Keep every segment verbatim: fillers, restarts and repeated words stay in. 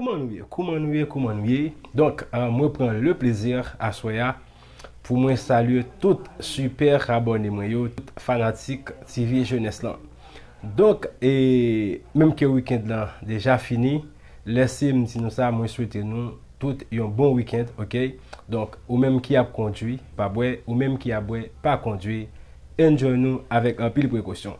Kouman nou ye? Kouman nou ye? Kouman nou ye? Donk, euh, mwen pran le plezi aswè a pou mwen salye tout sipè abòne mwen yo, tout fanatik T V Jeunesse lan. Donk, e, menm ke weekend lan deja fini, lèse m di nou sa, mwen swete nou tout yon bon weekend, ok? Donk, ou menm ki ap kondwi, pa bwè, ou menm ki ap bwè, pa kondwi, enjoy nou avèk anpil prekosyon.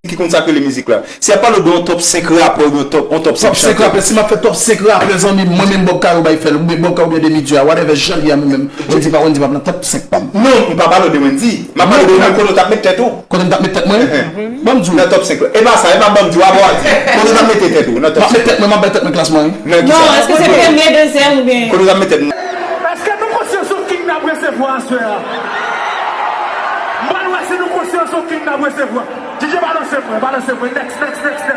Ki konn sa k rele mizik la. Si y ap pale de yon top senk rapè oubyen top, yon top senk chantè. Top senk rapè, si m ap fè top senk rapè, zanmi m, mwen menm Bob Kayo bay fè l, oubyen Bob Kayo oubyen Demi Dia, whatever jan l ye a, mwen menm, Wendy pa, Wendy pa nan top senk pa m. Non, m pa pale de Wendy. M ap pale de ou menm kote w t ap met tèt ou. Kote m t ap met tèt mwen? Ban m di w. Nan top senk la. E pa sa, e pa ban m di w, a bon a di. Kote w t ap mete tèt ou nan top senk? M ap met tèt mwen, m ap bay tèt mwen klasman wi. Nan kisa? Non, èske se premye, dezyèm oubyen? Kote w t ap met tèt nou? Èske nou konsyan sou king n ap resevwa aswè a? M pral wè si nou konsyan sou king n ap resevwa. D J balanse mwen, balanse mwen. Next, next, next, next.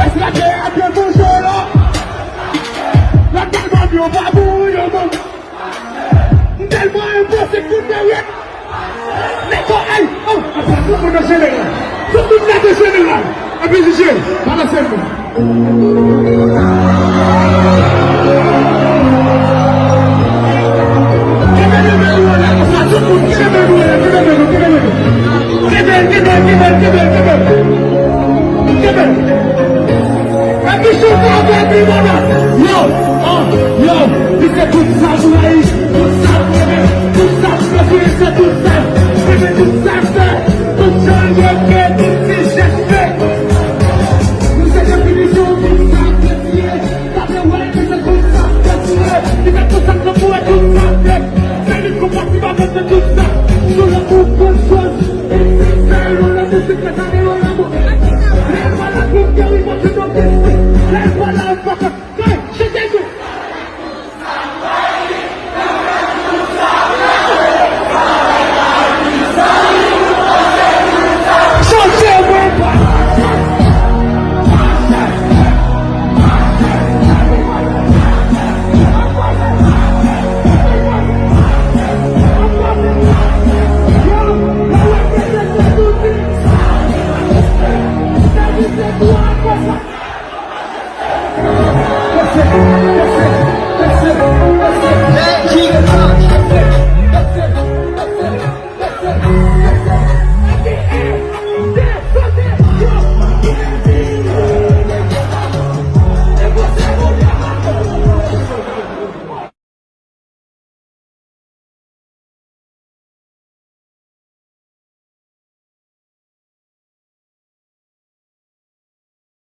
Èske te a te manje la? La tèlman yo pa pou yo bon. M tèlman enposib pou te ret. Nèg yo, ay, oh, apa tout moun nan jeneral. Tout moun nan de jeneral. Epi di je, balanse m. Kenbe, kenbe, kenbe, kenbe, kenbe. Kenbe, kenbe, kenbe, kenbe, kenbe. Kenbe. Epi chante avèk li, mama. Yo, ah, yo, li se tout sa pou Ayiti.